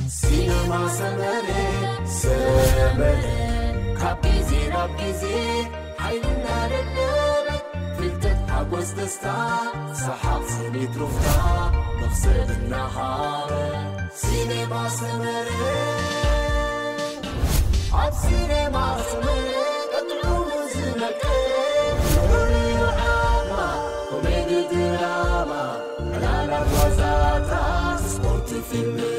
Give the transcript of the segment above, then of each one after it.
ሲነማ ሰመረ፣ ሰመረ፣ ካብ ግዜ ናብ ግዜ ሓይልና ደለበ፣ ፍልጠት፣ ሓጎስ፣ ደስታ፣ ሰሓቕ፣ ስኒት፣ ሩፍታ፣ መኽሰብ እናሃበ። ሲነማ ሰመረ፣ ኣብ ሲነማ ሰመረ፣ ቀጥዑ ዝመቀ፣ ፍቕሪ፣ ዓድማ፣ ኮሜዲ፣ ድራማ፣ ዕላላት፣ ዋዛታት፣ ስፖርት፣ ፊልምታት።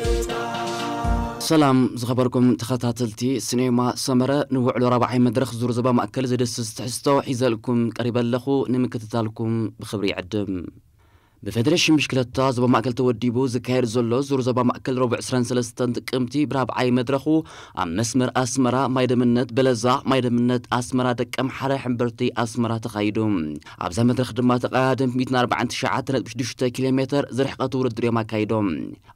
ሰላም ዝኸበርኩም ተኸታተልቲ ሲኔማ ሰመረ፣ ንውዕሎ ራብዓይ መድረኽ ዙር ዞባ ማእከል ዘደስስ ትሕዝቶ ሒዘልኩም ቀሪበ ኣለኹ። ንምክትታልኩም ብኽብሪ ይዕድም። ብፌዴሬሽን ብሽክለታ ዞባ ማእከል ተወዲቡ ዝካየድ ዘሎ ዙር ዞባ ማእከል ረቡዕ ዕስራን ሰለስተን ጥቅምቲ ብራብዓይ መድረኹ ኣብ መስመር ኣስመራ ማይደምነት በለዛ፣ ማይደምነት ኣስመራ፣ ደቀምሓረ፣ ሕምብርቲ ኣስመራ ተኻይዱ። ኣብዛ መድረኽ ድማ ተቐዳደምቲ ሚእትን ኣርባዓን ትሽዓተ ነጥቢ ሽዱሽተ ኪሎ ሜተር ዝርሕቐት ውድድር እዮም ኣካይዶም።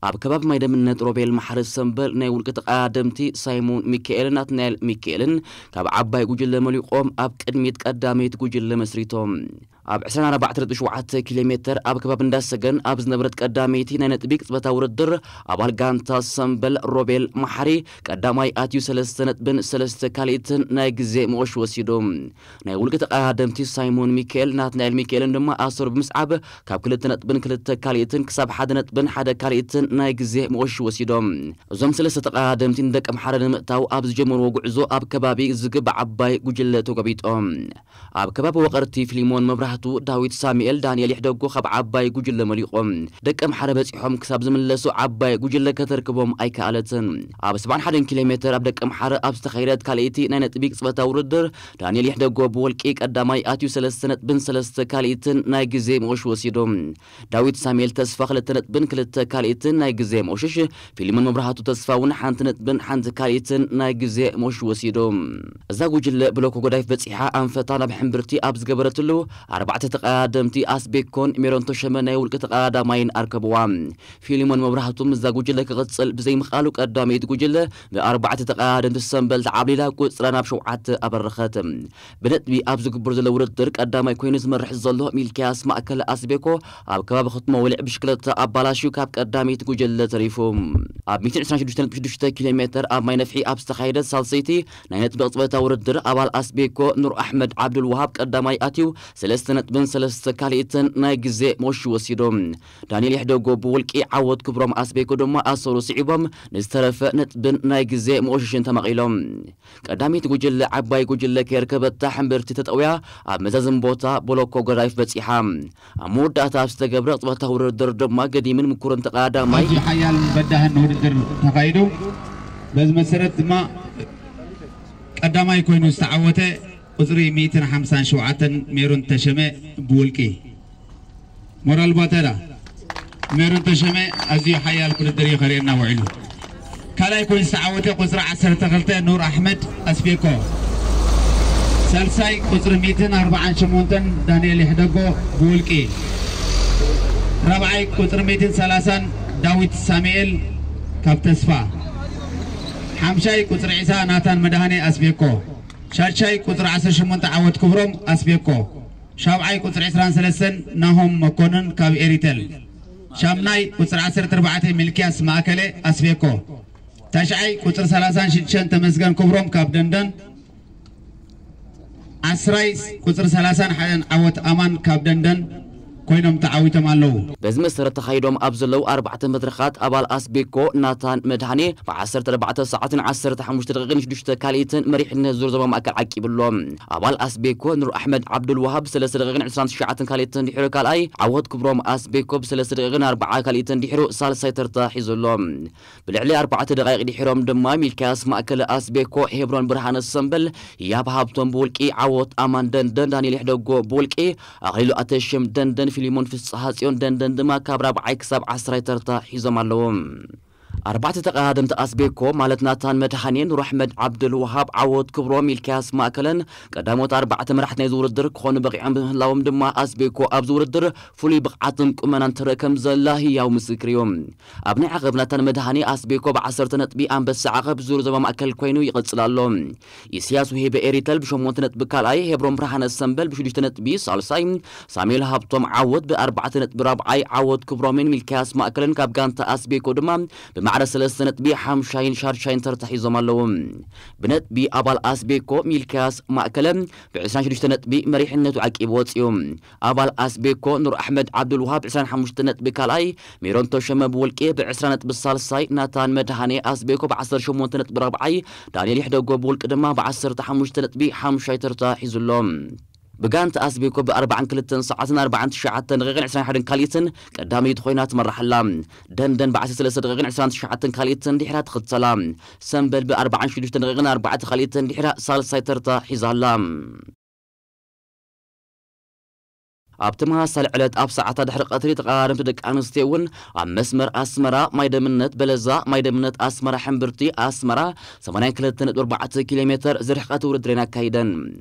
ኣብ ከባቢ ማይደምነት ሮቤል መሓሪ ሰምበል ናይ ውልቂ ተቐዳደምቲ ሳይሞን ሚካኤልን ናትናኤል ሚካኤልን ካብ ዓባይ ጉጅለ መሊቖም ኣብ ቅድሚት ቀዳመይቲ ጉጅለ መስሪቶም። ኣብ ዕስራን ኣርባዕተን ነጥቢ ሸውዓተ ኪሎ ሜተር ኣብ ከባቢ እንዳሰገን ኣብ ዝነበረት ቀዳመይቲ ናይ ነጥቢ ቅጽበታ ውድድር ኣባል ጋንታ ሰምበል ሮቤል መሓሪ ቀዳማይ ኣትዩ ሰለስተ ነጥብን ሰለስተ ካልኢትን ናይ ግዜ መቆሽ ወሲዱ። ናይ ውልቂ ተቐዳደምቲ ሳይሞን ሚካኤል ናትናኤል ሚካኤልን ድማ ኣሰሩ ብምስዓብ ካብ ክልተ ነጥብን ክልተ ካልኢትን ክሳብ ሓደ ነጥብን ሓደ ካልኢትን ናይ ግዜ መቆሽ ወሲዶም። እዞም ሰለስተ ተቐዳደምቲ ንደቀምሓረ ንምእታው ኣብ ዝጀመርዎ ጉዕዞ ኣብ ከባቢ ዝግባዕ ዓባይ ጉጅለ ተጎቢጦም። ኣብ ከባቢ ወቐርቲ ፊሊሞን መብራህቱ፣ ዳዊት ሳሙኤል፣ ዳንኤል ይሕደጎ ካብ ዓባይ ጉጅለ መሊቖም ደቀምሓረ በጺሖም ክሳብ ዝምለሱ ዓባይ ጉጅለ ከተርክቦም ኣይከኣለትን። ኣብ ሰብዓን ሓደን ኪሎ ሜተር ኣብ ደቀምሓረ ኣብ ዝተኻየደት ካልኣይቲ ናይ ነጥቢ ቅጽበታዊ ውድድር ዳንኤል ይሕደጎ ብወልቂ ቀዳማይ ኣትዩ ሰለስተ ነጥብን ሰለስተ ካልኢትን ናይ ግዜ መቑሽ ወሲዱ። ዳዊት ሳሙኤል ተስፋ ክልተ ነጥብን ክልተ ካልኢትን ናይ ግዜ መቑሽሽ፣ ፊልሞን መብራህቱ ተስፋ እውን ሓንቲ ነጥብን ሓንቲ ካልኢትን ናይ ግዜ መቑሽሽ ወሲዱ። እዛ ጉጅለ ብሎኮ ጎዳይፍ በጺሓ ኣንፈታ ናብ ሕምብርቲ ኣብ ዝገበረትሉ ኣርባዕተ ተቐዳደምቲ ኣስቤኮን ሜሮን ተሾመ ናይ ውልቂ ተቐዳዳማይን ኣርከብዋ። ፊልሞን መብራህቱ ምስዛ ጉጅለ ክቕጽል ብዘይምኽኣሉ ቀዳመይቲ ጉጅለ ብኣርባዕተ ተቐዳደምቲ ሰምበል ተዓብሊላ ቁጽራ ናብ ሸውዓተ ኣበረኸት። ብነጥቢ ኣብ ዝግበር ዘሎ ውድድር ቀዳማይ ኮይኑ ዝመርሕ ዘሎ ሚልክያስ ማእከል ኣስቤኮ ኣብ ከባቢ ከተማ ወሊዕ ብሽክለታ ኣባላሽዩ ካብ ቀዳመይቲ ጉጅለ ተሪፉ። ኣብ ሚእትን ዕስራን ሽዱሽተ ነጥቢ ሽዱሽተ ኪሎ ሜተር ኣብ ማይ ነፍሒ ኣብ ዝተኻየደ ሳልሰይቲ ናይ ነጥቢ ቅጽበታ ውድድር ኣባል ኣስቤኮ ኑር ኣሕመድ ዓብዱል ወሃብ ቀዳማይ ኣትዩ ሰለስተ ነጥብን ሰለስተ ካልኢትን ናይ ግዜ መቑሽሽ ወሲዱ። ዳንኤል ይሕደጎ ብውልቂ፣ ዓወት ክብሮም ኣስቤኮ ድማ ኣሰሩ ስዒቦም ንዝተረፈ ነጥብን ናይ ግዜ መቑሽሽን ተማቒሎም። ቀዳመይቲ ጉጅለ ዓባይ ጉጅለ ከየርከበታ ሕምብርቲ ተጠውያ ኣብ መዛዝም ቦታ ቦሎኮ ጎዳይፍ በጺሓ። ኣብ መወዳእታ ኣብ ዝተገብረ ቅጽበታዊ ውድድር ድማ ገዲምን ምኩርን ተቐዳዳማይ ኣዝዩ ሓያል በዳህን ውድድር ተኻይዱ። በዚ መሰረት ድማ ቀዳማይ ኮይኑ ዝተዓወተ ቁጽሪ ሚእትን ሓምሳን ሸውዓተን ሜሮን ተሸመ ብውልቂ። ሞራል ባተራ ሜሮን ተሸመ ኣዝዩ ሓያል ውድድር እዩ ከርእየና ውዒሉ። ካልኣይ ኮይኑ ዝተዓወተ ቁጽሪ ዓሰርተ ክልተ ኑር ኣሕመድ ኣስቤኮ። ሳልሳይ ቁጽሪ ሚእትን ኣርባዓን ሸሞንተን ዳንኤል ይሕደጎ ብውልቂ። ራብዓይ ቁጽሪ ሚእትን ሰላሳን ዳዊት ሳሙኤል ካብ ተስፋ። ሓምሻይ ቁጽሪ ዒሳ ናታን መድሃኔ ኣስቤኮ። ሻድሻይ ቁጽሪ ዓሰርተ ሸሞንተ ዓወት ክብሮም ኣስቤኮ። ሻብዓይ ቁጽሪ ዕስራን ሰለስተን ናሆም መኮንን ካብ ኤሪተል። ሻምናይ ቁጽሪ ዓሰርተ ኣርባዕተ ሚልክያስ ማእከለ ኣስቤኮ። ታሽዓይ ቁጽሪ ሰላሳን ሽዱሽተን ተመስገን ክብሮም ካብ ደንደን። ዓስራይ ቁጽሪ ሰላሳን ሓደን ዓወት ኣማን ካብ ደንደን ኮይኖም ተዓዊቶም ኣለዉ። በዚ መሰረት ተኻይዶም ኣብ ዘለዉ ኣርባዕተ መድረኻት ኣባል ኣስቤኮ ናታን መድሃኔ ብዓሰርተ ኣርባዕተ ሰዓትን ዓሰርተ ሓሙሽተ ደቂቕን ሽዱሽተ ካልኢትን መሪሕነት ዙር ዞባ ማእከል ዓቂቡ ኣሎ። ኣባል ኣስቤኮ ኑር ኣሕመድ ዓብዱል ወሃብ ብሰለስተ ደቂቕን ዕስራን ትሽዓተን ካልኢትን ድሕሪ ካልኣይ፣ ዓወት ክብሮም ኣስቤኮ ብሰለስተ ደቂቕን ኣርባዓ ካልኢትን ድሕሩ ሳልሳይ ተርታ ሒዙ ኣሎ። ብልዕሊ ኣርባዕተ ደቃይቕ ድሒሮም ድማ ሚልክያስ ማእከለ ኣስቤኮ፣ ሄብሮን ብርሃነ ሰምበል፣ ህያብ ሃብቶም ብውልቂ፣ ዓወት ኣማን ደንደን፣ ዳንኤል ይሕደጎ ብውልቂ፣ ኣኽሊሉ ኣተሽም ደንደን፣ ፊሊሞን ፍስሓጽዮን ደንደን ድማ ካብ ራብዓይ ክሳብ ዓስራይ ተርታ ሒዞም ኣለዉ። ኣርባዕተ ተቐዳደምቲ ኣስቤኮ ማለት ናታን መድሃኔ፣ ኑር ኣሕመድ ዓብዱል ወሃብ፣ ዓወት ክብሮም፣ ሚልክያስ ማእከለን ቀዳሞት ኣርባዕተ መራሕቲ ናይዚ ውድድር ክኾኑ በቒዖም ብምህላዎም ድማ ኣስቤኮ ኣብዚ ውድድር ፍሉይ ብቕዓትን ቁመናን ትረአ ከም ዘላ ህያው ምስክር እዩ። ኣብ ናይ ዓቐብ ናታን መድሃኔ ኣስቤኮ ብዓሰርተ ነጥቢ ኣንበሳ ዓቐብ ዙር ዞባ ማእከል ኮይኑ ይቕጽል ኣሎ። ኢሳያስ ውሂበ ኤሪተል ብሸሞንተ ነጥቢ ካልኣይ፣ ሄብሮን ብርሃነ ሰምበል ብሽዱሽተ ነጥቢ ሳልሳይ፣ ሳሙኤል ሃብቶም ዓወት ብኣርባዕተ ነጥቢ ራብዓይ፣ ዓወት ክብሮምን ሚልክያስ ማእከልን ካብ ጋንታ ኣስቤኮ ድማ ብመ- ሓደ ሰለስተ ነጥቢ ሓምሻይን ሻድሻይን ተርታ ሒዞም ኣለዉ። ብነጥቢ ኣባል ኣስቤኮ ሚልክያስ ማእከለ ብ ዕስራን ሽዱሽተ ነጥቢ መሪሕነቱ ዓቂቡ ወጺኡ። ኣባል ኣስቤኮ ኑር ኣሕመድ ዓብዱልውሃብ ብ ዕስራን ሓሙሽተ ነጥቢ ካልኣይ፣ ሜሮን ተሸመ ብውልቂ ብ ዕስራ ነጥቢ ሳልሳይ፣ ናታን መድሃኔ ኣስቤኮ ብ ዓሰርተ ሸሞንተ ነጥቢ ራብዓይ፣ ዳንኤል ይሕደጎ ብውልቂ ድማ ብ ዓሰርተ ሓሙሽተ ነጥቢ ሓምሻይ ተርታ ሒዙ ኣሎ። ብጋንታ ኣስቤኮ ብ ኣርባዓን ክልተን ሰዓትን ኣርባዓን ትሽዓተን ደቂቕን ዕስራን ሓደን ካልኢትን ቀዳመይቲ ኮይና ትመርሕ ኣላ። ደንደን ብ ዓሰርተ ሰለስተ ደቂቕን ዕስራን ትሽዓተን ካልኢትን ድሕራ ትኽተላ። ሰምበል ብ ኣርባዓን ሽዱሽተን ደቂቕን ኣርባዕተ ካልኢትን ድሕራ ሳልሳይ ተርታ ሒዛ ኣላ። ኣብ ተመሳሳሊ ዕለት ኣብ ሰዓታት ድሕሪ ቀትሪ ተቐዳደምቲ ደቂ ኣንስትዮ እውን ኣብ መስመር ኣስመራ ማይደምነት በለዛ፣ ማይደምነት ኣስመራ ሕምብርቲ ኣስመራ ሰማንያን ክልተን ነጥቢ ኣርባዕተ ኪሎ ሜተር ዝርሕቀት ውድድረን ኣካይደን።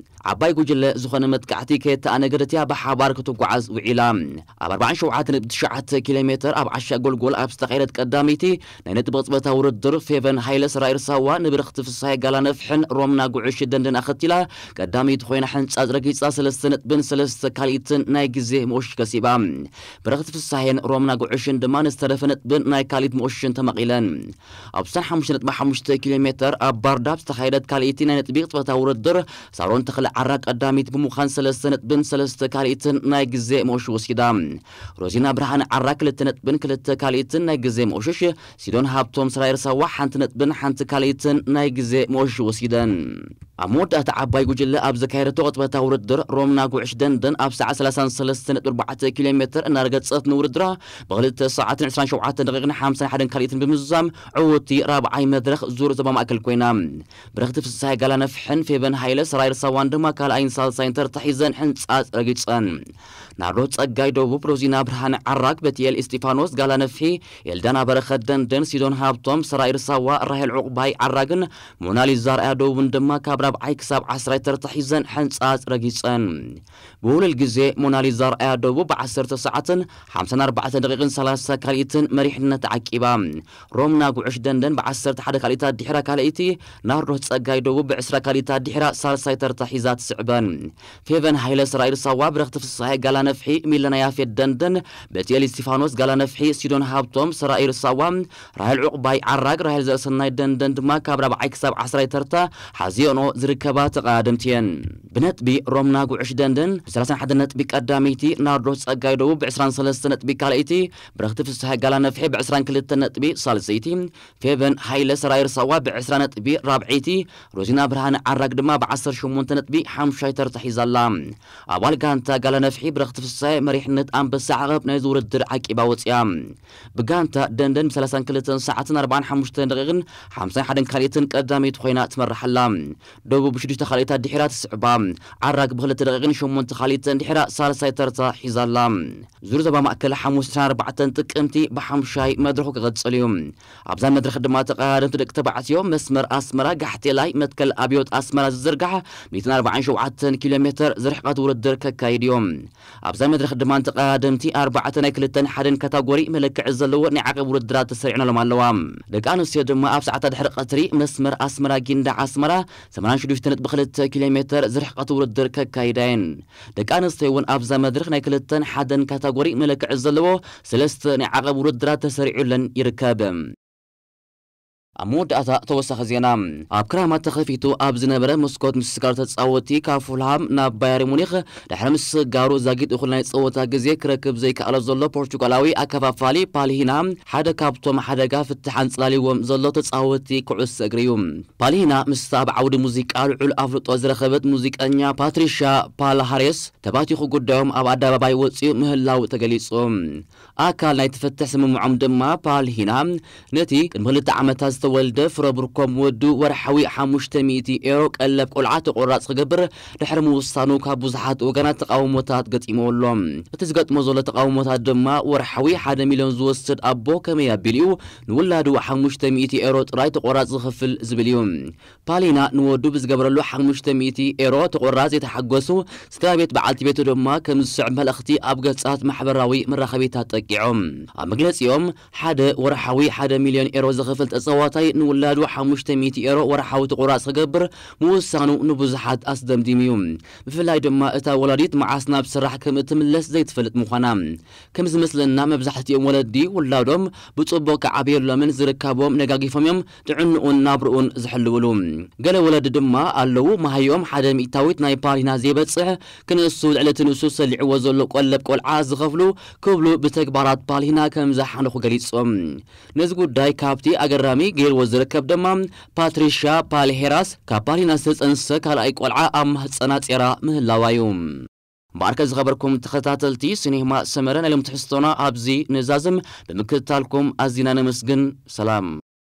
ዓባይ ጉጅለ ዝኾነ መጥቃዕቲ ከየተኣነገደት እያ ብሓባር ክትጓዓዝ ውዒላ። ኣብ ኣርባዓን ሸውዓተን ነጥቢ ትሽዓተ ኪሎ ሜተር ኣብ ዓሻ ጎልጎል ኣብ ዝተኻየደት ቀዳመይቲ ናይ ነጥቢ ቅጽበታዊ ውድድር፣ ፌቨን ሃይለ ሰራይር ሳዋ ንብርኽቲ ፍስሃየ ጋላ ነፍሕን ሮምና ጉዕሽ ደንደን ኣኸቲላ ቀዳመይቲ ኮይና ሕንጻጽ ረጊጻ ሰለስተ ነጥብን ሰለስተ ካልኢትን ናይ ግዜ መወሽሽ ከሲባ። ብርኽቲ ፍስሃየን ሮምና ጉዕሽን ድማ ንዝተረፈ ነጥብን ናይ ካልኢት መወሽሽን ተመቒለን። ኣብ ስሳን ሓሙሽተ ነጥቢ ሓሙሽተ ኪሎ ሜተር ኣብ ባርዳብ ዝተኻየደት ካልኣይቲ ናይ ነጥቢ ቅጽበታዊ ውድድር፣ ሳሮን ተኽለ ዓራ ቀዳሚት ብምዃን ሰለስተ ነጥብን ሰለስተ ካልኢትን ናይ ግዜ መወሽሽ ወሲዳ። ሮዚና ብርሃነ ዓራ ክልተ ነጥብን ክልተ ካልኢትን ናይ ግዜ መወሽሽ፣ ሲዶን ሃብቶም ሰራይር ሳዋ ሓንቲ ነጥብን ሓንቲ ካልኢትን ናይ ግዜ መወሽሽ ወሲደን። ኣብ መወዳእታ ዓባይ ጉጅለ ኣብ ዘካየደቶ ቅጽበታዊ ውድድር፣ ሮምና ጉዕሽ ደንደን ኣብ ሰዓት ሰላሳን ሰለስተ ነጥቢ ኣርባዕተ ኪሎ ሜተር እናረገጸት ንውድድራ ብክልተ ሰዓትን ዕስራን ሸውዓተን ደቂቕን ሓምሳን ሓደን ካልኢትን ብምዝዛም ዕውቲ ራብዓይ መድረኽ ዙር ዞባ ማእከል ኮይና። ብርኽቲ ፍስሃየ ጋላ ነፍሕን ፌቨን ሃይለ ሰራይር ሳዋን ድማ ካልኣይን ሳልሳይን ተርታ ሒዘን ሕንጻጽ ረጊጸን። ናርዶ ጸጋይ ደቡብ፣ ሮዚና ብርሃነ ዓራግ፣ በትኤል እስጢፋኖስ ጋላ ነፍሒ፣ ኤልዳና በረኸት ደንደን፣ ሲዶን ሃብቶም ሰራይር ሳዋ፣ ራሄል ዑቕባይ ዓራግን ሞናሊዛ ኣርኣያ ደቡብን ድማ ካብ ራብዓይ ክሳብ ዓስራይ ተርታ ሒዘን ሕንጻጽ ረጊጸን። ብውሉል ግዜ ሞናሊዛ ኣርኣያ ደቡብ ብ ዓሰርተ ሰዓትን ሓምሳን ኣርባዕተን ደቂቕን ሰላሳ ካልኢትን መሪሕነት ዓቂባ። ሮምና ጉዕሽ ደንደን ብ ዓሰርተ ሓደ ካልኢታት ድሕራ ካልኣይቲ፣ ናርዶስ ጸጋይ ደቡብ ብ ዕስራ ካልኢታት ድሕራ ሳልሳይ ተርታ ሒዛ ትስዕበን። ፌቨን ሃይለ ሰራይር ሳዋ፣ ብረኽቲ ፍስሃየ ጋላ ነፍሒ፣ ሚለና ያፌት ደንደን፣ በትኤል እስቲፋኖስ ጋላ ነፍሒ፣ ሲዶን ሃብቶም ሰራይር ሳዋ፣ ራሄል ዑቕባይ ዓራግ፣ ራሄል ዘርሰናይ ደንደን ድማ ካብ ራብዓይ ክሳብ ዓስራይ ተርታ ሓዚኦንኦ ዝርከባ ተቐዳደምቲ እየን። ብነጥቢ ሮምና ጉዕሽ ደንደን ብ ሰላሳን ሓደን ነጥቢ ቀዳመይቲ፣ ናርዶስ ጸጋይ ደቡብ ብ ዕስራን ሰለስተን ነጥቢ ካልኣይቲ፣ ብረኽቲ ፍስሃየ ጋላ ነፍሒ ብ ዕስራን ክልተን ነጥቢ ሳልሰይቲ፣ ፌቨን ሃይለ ሰራይር ሳዋ ብ ዕስራ ነጥቢ ራብዐይቲ፣ ሮዚና ብርሃነ ዓራግ ድማ ብ ዓሰርተ ሸሞንተ ነጥቢ ሓምሻይ ተርታ ሒዛ ኣላ። ኣባል ጋንታ ጋላ ነፍሒ ብረኽቲ ፍስሃየ መሪሕነት ኣንበሳ ዓቐብ ናይዚ ውድድር ዓቂባ ወጺኣ። ብጋንታ ደንደን ብ ሰላሳን ክልተን ሰዓትን ኣርባዓን ሓሙሽተን ደቂቕን ሓምሳን ሓደን ካልኢትን ቀዳመይቲ ኮይና ትመርሕ ኣላ። ደቡብ ብሽዱሽተ ካልኢታት ድሒራ ትስዕባ። ዓራግ ብክልተ ደቂቕን ሸሞንተ ካልኢትን ድሒራ ሳልሳይ ተርታ ሒዛ ኣላ። ዙር ዞባ ማእከል ሓሙስ ዕስራን ኣርባዕተን ጥቅምቲ ብሓምሻይ መድረኹ ክቕጽል እዩ። ኣብዛ መድረኽ ድማ ተቐዳደምቲ ደቂ ተባዕትዮ መስመር ኣስመራ ጋሕቴላይ መትከል ኣብዮት ኣስመራ ዝዝርጋሕ ሚእትን ኣርባዓን ሸውዓተን ኪሎ ሜተር ዝርሕቐት ውድድር ከካይድ እዮም። ኣብዛ መድረኽ ድማ ተቐዳደምቲ ኣርባዕተ ናይ ክልተን ሓደን ካታጎሪ መለክዒ ዘለዎ ናይ ዓቐብ ውድድራት ተሰሪዕናሎም ኣለዋ። ደቂ ኣንስትዮ ድማ ኣብ ሰዓታት ድሕሪ ቀትሪ መስመር ኣስመራ ጊንዳዕ ኣስመራ ሰማንያን ሽዱሽተ ነጥቢ ክልተ ኪሎ ሜተር ዝርሕቐት ውድድር ከካይዳ እየን። ደቂ ኣንስትዮ እውን ኣብዛ መድረኽ ናይ ክልተን ሓደን ካታጎሪ መለክዒ ዘለዎ ሰለስተ ናይ ዓቐብ ውድድራት ተሰሪዑለን ይርከብ። ኣብ መወዳእታ ተወሳኺ ዜና። ኣብ ክራማት ተኸፊቱ ኣብ ዝነበረ መስኮት ምስጋር ተጻወትቲ ካብ ፉልሃም ናብ ባየር ሙኒኽ ድሕሪ ምስጋሩ ዛጊት እኹል ናይ ጸወታ ግዜ ክረክብ ዘይከኣሎ ዘሎ ፖርቹጋላዊ ኣከፋፋሊ ፓልሂና ሓደ ካብቶም ሓደጋ ፍትሕ ኣንጽላልዎም ዘሎ ተጻወትቲ ኩዕሶ እግሪ እዩ። ፓልሂና ምስታ ኣብ ዓውዲ ሙዚቃ ልዑል ኣፍልጦ ዝረኸበት ሙዚቀኛ ፓትሪሻ ፓልሃሬስ ተባቲኹ ጉዳዮም ኣብ ኣደባባይ ወጺኡ ምህላው ተገሊጹ። ኣካል ናይቲ ፍትሕ ስምምዖም ድማ ፓልሂና ነቲ ቅድሚ ክልተ ዓመታት ዝተወልደ ፍረ ብርኮም ወዱ ወርሓዊ ሓሙሽተ ሚእቲ ኤሮ ቀለብ ቆልዓ ተቆራጽ ክገብር ድሕሪ ምውሳኑ ካብ ብዙሓት ወገናት ተቃውሞታት ገጢምዎ ኣሎ። እቲ ዝገጥሞ ዘሎ ተቃውሞታት ድማ ወርሓዊ ሓደ ሚልዮን ዝወስድ ኣቦ ከመይ ኣቢሉ እዩ ንውላዱ ሓሙሽተ ሚእቲ ኤሮ ጥራይ ተቆራጽ ዝኸፍል ዝብል እዩ። ፓሊና ንወዱ ብዝገበረሉ ሓሙሽተ ሚእቲ ኤሮ ተቆራጽ የተሓጎሱ ስድራ ቤት በዓልቲ ቤቱ ድማ ከም ዝስዕብ መልእኽቲ ኣብ ገጻት ማሕበራዊ መራኸቢታት ጠቂዖም። ኣብ መግለጺኦም ሓደ ወርሓዊ ሓደ ሚልዮን ኤሮ ዝኸፍል ተጻዋቲ እንታይ ንውላዱ ሓሙሽተ ሚእቲ ኤሮ ወርሓዊ ተቑራጽ ክገብር ምውሳኑ ንብዙሓት ኣስደምዲሙ እዩ። ብፍላይ ድማ እታ ወላዲት መዓስ ናብ ስራሕ ከም እትምለስ ዘይትፈልጥ ምዃና። ከም ዝመስለና መብዛሕትኦም ወለዲ ውላዶም ብጽቡቕ ክዓብየሎምን ዝርካቦም ነጋጊፎም እዮም ጥዕንኡን ናብርኡን ዝሕልውሉ። ገለ ወለዲ ድማ ኣለዉ መሃይኦም ሓደ ሚእታዊት ናይ ፓሊና ዘይበጽሕ ክንሱ ልዕሊ እቲ ንሱ ሰሊዕዎ ዘሎ ቆለብ ቆልዓ ዝኸፍሉ ክብሉ ብተግባራት ፓሊና ከም ዝሓነኹ ገሊጾም። ነዚ ጉዳይ ካብቲ ኣገራሚ ገይርዎ ዝርከብ ድማ ፓትሪሻ ፓልሄራስ ካብ ፓሊና ዝተጸንሰ ካልኣይ ቆልዓ ኣብ ማህጸና ጼራ ምህላዋ እዩ። እምበኣርከ ዝኸበርኩም ተኸታተልቲ ሲኔማ ሰመረ ናይ ሎም ትሕዝቶና ኣብዚ ንዛዝም ብምክትታልኩም ኣዚና ነመስግን። ሰላም።